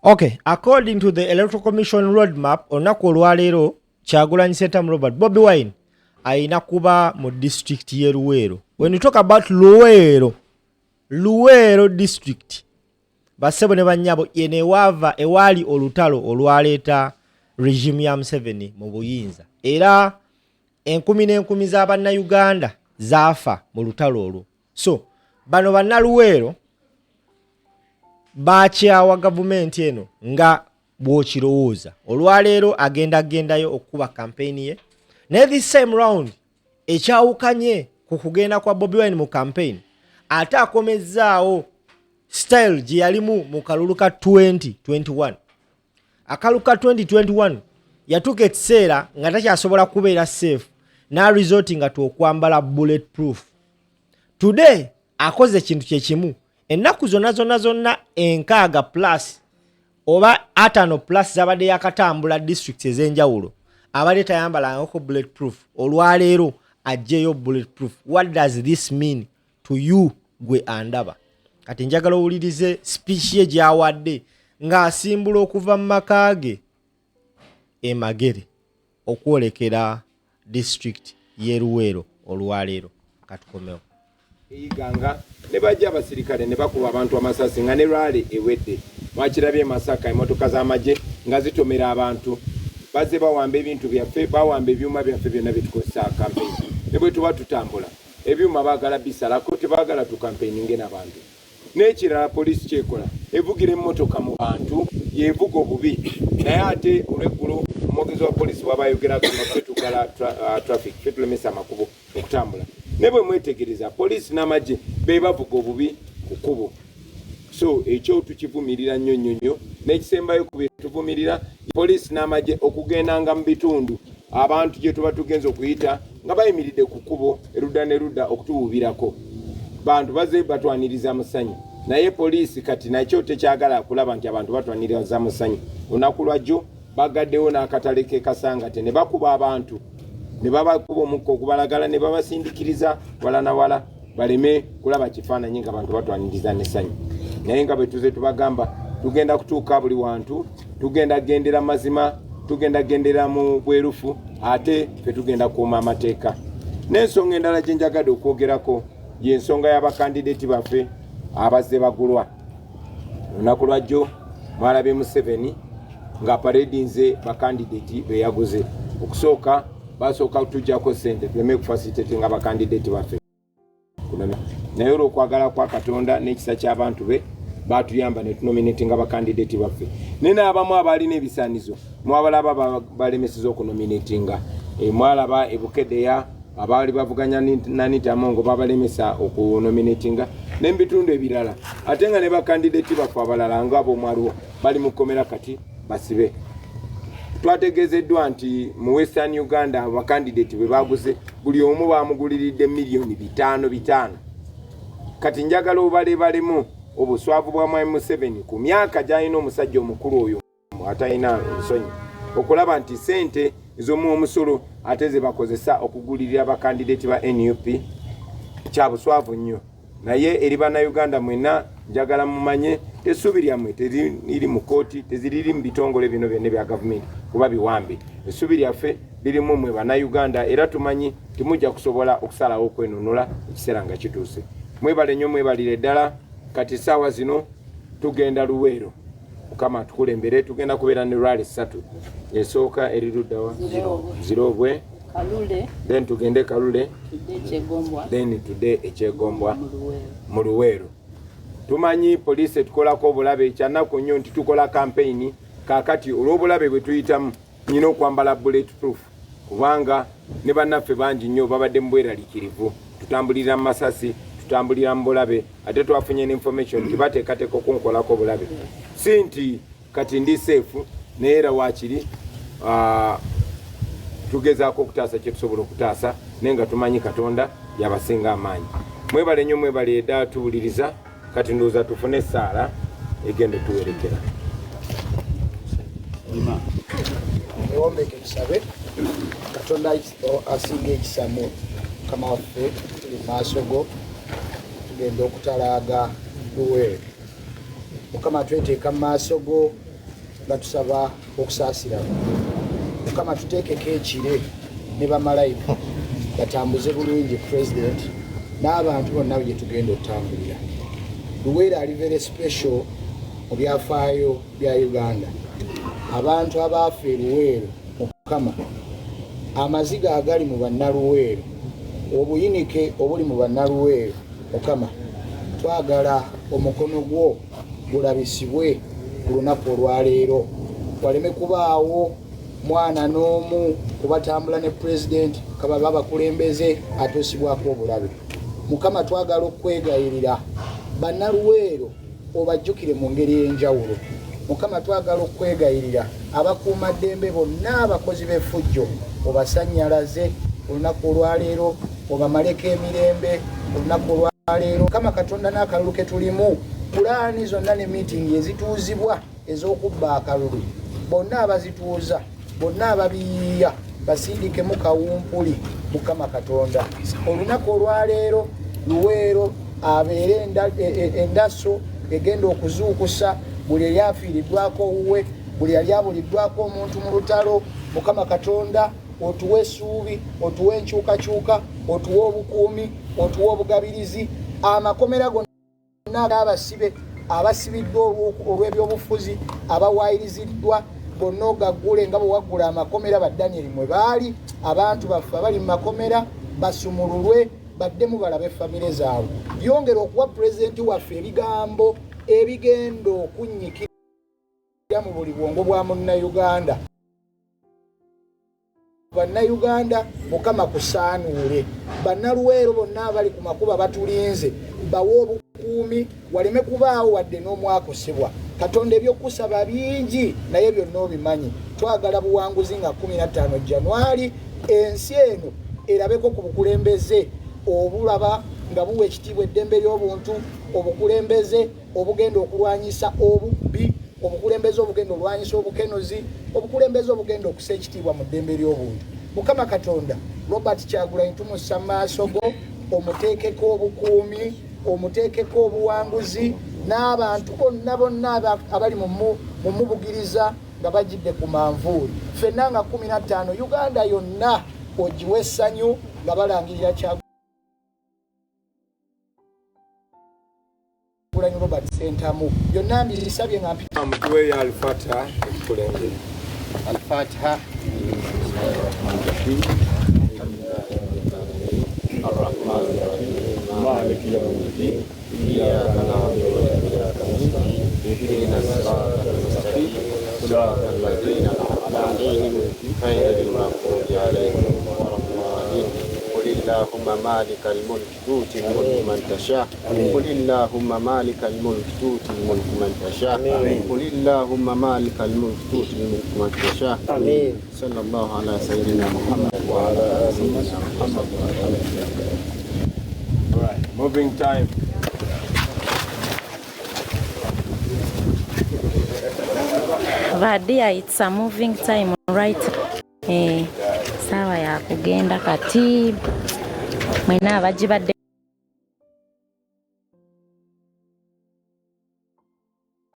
Okay, according to the Electoral Commission roadmap, olunaku olwaleero Kyagulanyi Ssentamu Robert Bobi Wine ayina kuba mu district y'e Luweero. When you talk about Luweero, Luweero district, bassebo ne bannyabo, yeno ewaava ewaali olutalo olwaleeta regime ya Museveni mu buyinza, era enkumi n'enkumi za Bannayuganda zaafa mu lutalo olwo. So bano Bannaluweero bakyawa gavumenti eno nga bw'okirowooza. Olwaleero agenda gendayo okukuba kampeyini ye, naye this time round ekyawukanye ku kugenda kwa Bobi Wine mu campaign, ate akomezzaawo style gye yalimu mu kalulu ka 2021. Akalulu ka 2021 yatuuka ekiseera nga takyasobola kubeera safe, n'aresort nga twokwambala bullet proof. Today akoze ekintu kyekimu. Ennaku zonna zonna zonna 60 plus oba 50 plus zabadde yakatambula districts ez'enjawulo, abadde tayambalangako bullet proof. Olwaleero aggyeyo bullet proof. What does this mean to you, gwe andaba kati? Njagala owulirize speech ye gy'awadde ng'asimbula okuva mu maka ge e Magere okwolekera district y'e Luweero olwaleero. Katukomewo. Eyiganga ne bajja abasirikale ne bakuba abantu amasasi nga ne rally ewedde. Mwakirabye e Masaka, emotoka z'amagye nga zitomera abantu. Bazze bawamba ebintu byaffe, bawamba ebyuma byaffe byonna byetukozesa campaign. Ne bwe tuba tutambula, ebyuma baagala bisalako, tebaagala tukampeininge n'abantu. N'ekirala poliisi kyekola, evugira emmotoka mu bantu, yevuga obubi. Naye ate olweggulo omwogezi wa poliisi bwaba ayogera agamba ffe tugala traffic, ffe tulemesa amakubo okutambula. Ne bwe mwetegereza, poliisi n'amagye be bavuga obubi ku kkubo. So ekyo tukivumirira nnyo nnyo nnyo. N'ekisembayo ku bye tuvumirira, poliisi n'amagye okugendanga mu bitundu abantu gye tuba tugenza okuyita nga bayimiridde ku kkubo erudda ne ludda okutuwuubirako. Bantu baze batwaniriza musanyu, naye poliisi kati nakyo tekyagala kulaba nti abantu batwaniriza musanyu. Olunaku lwajjo bagaddewo n'akatale k'e Kasangate ne bakuba abantu, ne babakuba omukka ogubalagala, ne babasindikiriza wala na wala baleme kulaba kifaananyi nga bantu batwaniriza n'essanyu. Naye nga bwe tuze tubagamba, tugenda kutuuka buli wantu, tugenda gendera mazima, tugenda gendera mu bwerufu, ate fe tugenda kuuma amateeka. N'ensonga endala gye njagadde okwogerako y'ensonga y'abakandideti baffe abazze bagulwa. Olunaku lwajjo mwalabye Museveni nga paredinze bakandideti beyaguze. Okusooka basooka tujjako sente tuleme kufacilitatinga bakandideti baffe, naye olw'okwagala kwa Katonda n'ekisa ky'abantu be batuyamba ne tunominatinga bakandideti baffe. Naye n'abamu abaalina ebisaanizo mwabalaba balemeseza okunominatinga. Mwalaba ebukedeya abaali bavuganya n'Anita Amongo babalemesa okunominatinga, n'ebitundu ebirala. Ate nga ne bakandideti baffe abalala nga ab'omwaliwo bali mu kkomera kati basibe. Twategeezeddwa nti mu Western Uganda abakandideti bwe baguze, buli omu bamuguliridde miliyoni 5 5. Kati njagala obalebalemu obuswavu bwa mwami Museveni ku myaka gy'alina, omusajja omukulu oyo atalina nsonyi, okulaba nti sente ez'omuwa omusolo ate ze bakozesa okugulirira bakandideti ba NUP. Kya buswavu nnyo. Naye eri Bannayuganda mwenna, njagala mumanye essuubi lyammwe teriri mu kooti, teziriri mu bitongole bino byonna ebya gavumenti kuba biwambe. Essuubi lyaffe lirimu mmwe Bannayuganda, era tumanyi timujja kusobola okusalawo okwenunula ekiseera nga kituuse. Mwebale nnyo, mwebalire ddala. Kati essaawa zino tugenda Luweero. Mukama atukulembere. Tugenda kubeera ne rally ssatu. Esooka eri luddawa? Zirobwe. Kalule. Then tugende Kalule. Tudde Ekyegombwa. Then tudde Ekyegombwa. Mu Luweero. Mu Luweero. Tumanyi poliisi etukolako obulabe. Kyanaku nnyo nti tukola kampeyini kaakati olw'obulabe bwe tuyitamu nyina okwambala bullet proof, kubanga ne bannaffe bangi nnyo babadde mu bweraliikirivu. Tutambulira mu masasi, tutambulira mu bulabe, ate twafunye ne information nti bateekateeka okunkolako obulabe. Si nti kati ndi safe, naye era waakiri tugezaako okutaasa kye tusobola okutaasa, naye nga tumanyi Katonda yabasinga amaanyi. Mwebale nnyo, mwebale edda tuwuliriza. Kati ndowooza tufune essaala egenda otuwerekera. Ewombeke tusabe. Katonda asinga ekisa, mu Mukama waffe, tuli mu maaso go, tugenda okutalaaga Luweero. Mukama, tweteeka mu maaso go. Nga tusaba okusaasira Mukama, tuteekeko ekire ne bamalayika batambuze bulungi President n'abantu bonna gye tugenda okutambulira. Luweero ali very special mu byafaayo bya Uganda. Abantu abaafa e Luweero, Mukama, amaziga agali mu Bannaluweero, obuyinike obuli mu Bannaluweero, Mukama, twagala omukono gwo gulabisibwe ku lunaku olwaleero, waleme kubaawo mwana n'omu kubatambula ne Pulezidenti kababe abakulembeze atuusibwako obulabe. Mukama, twagala okwegayirira Bannaluweero obajjukire mu ngeri ey'enjawulo. Mukama, twagala okwegayirira abakuumaddembe bonna abakozi b'effujjo obasannyalaze olunaku olwaleero, obamaleko emirembe olunaku olwaleero. Mukama Katonda, n'akalulu ke tulimu, pulaani zonna ne miitingi ezituuzibwa ez'okubba akalulu, bonna abazituuza, bonna ababiyiiya, basindikemu kawumpuli. Mukama Katonda, olunaku olwaleero Luweero abeere endaso egenda okuzuukusa buli eyafiiriddwako owuwe, buli yali abuliddwako omuntu mu lutalo. Mukama Katonda, otuwe essuubi, otuwe enkyukakyuka, otuwe obukuumi, otuwe obugabirizi. Amakomera gonna, abasibe abasibiddwa olw'ebyobufuzi, abawaayiriziddwa bonna, ogaggule nga bwe waggula amakomera ba Danyeri mwe baali. Abantu baffe abali mu makomera basumululwe, baddemu balabe famire zaabwe. Yongera okuwa Pulezidenti waffe ebigambo ebigenda okunnyikira mu buli bwongo bwa Munnayuganda. Bannayuganda, Mukama, kusaanuule Bannaluweero bonna abali ku makuba batulinze, bawe obukuumi, waleme kubaawo wadde n'omwakosebwa. Katonda, ebyokusaba bingi naye byonna obimanyi. Twagala buwanguzi nga 15 Januari, ensi eno erabeko ku bukulembeze obulaba nga buwa ekitiibwa eddembe ly'obuntu, obukulembeze obugenda okulwanyisa obubbi, obukulembeze obugenda olwanyisa obukenuzi, obukulembeze obugenda okusa ekitiibwa mu ddembe ly'obuntu. Mukama Katonda, Robert Kyagulanyi tumussa mu maaso go, omuteekeko obukuumi, omuteekeko obuwanguzi, n'abantu bonna bonna abali mumubugiriza nga bajidde ku manvuuli. Ffenna nga 15, Uganda yonna ogiwa essanyu nga balangirira Kyagulanyi Robert Sentamu. Byonna mbisabye nga mpita Mutuweeyo Alfatiha etukulembere. Alfatiha. الرحمن الرحيم مالك يوم الدين إياك نعبد وإياك نستعين اهدنا الصراط المستقيم صراط الذين أنعمت عليهم غير المغضوب عليهم ولا الضالين. قل اللهم مالك الملك تؤتي الملك من تشاء، قل اللهم مالك الملك تؤتي الملك من تشاء، قل اللهم مالك الملك تؤتي الملك من تشاء. صلى الله على سيدنا محمد وعلى آل سيدنا محمد. All right, moving time. But dear, it's a moving time, right? Eh, saawa ya kugenda kati. Mwena abagibadde.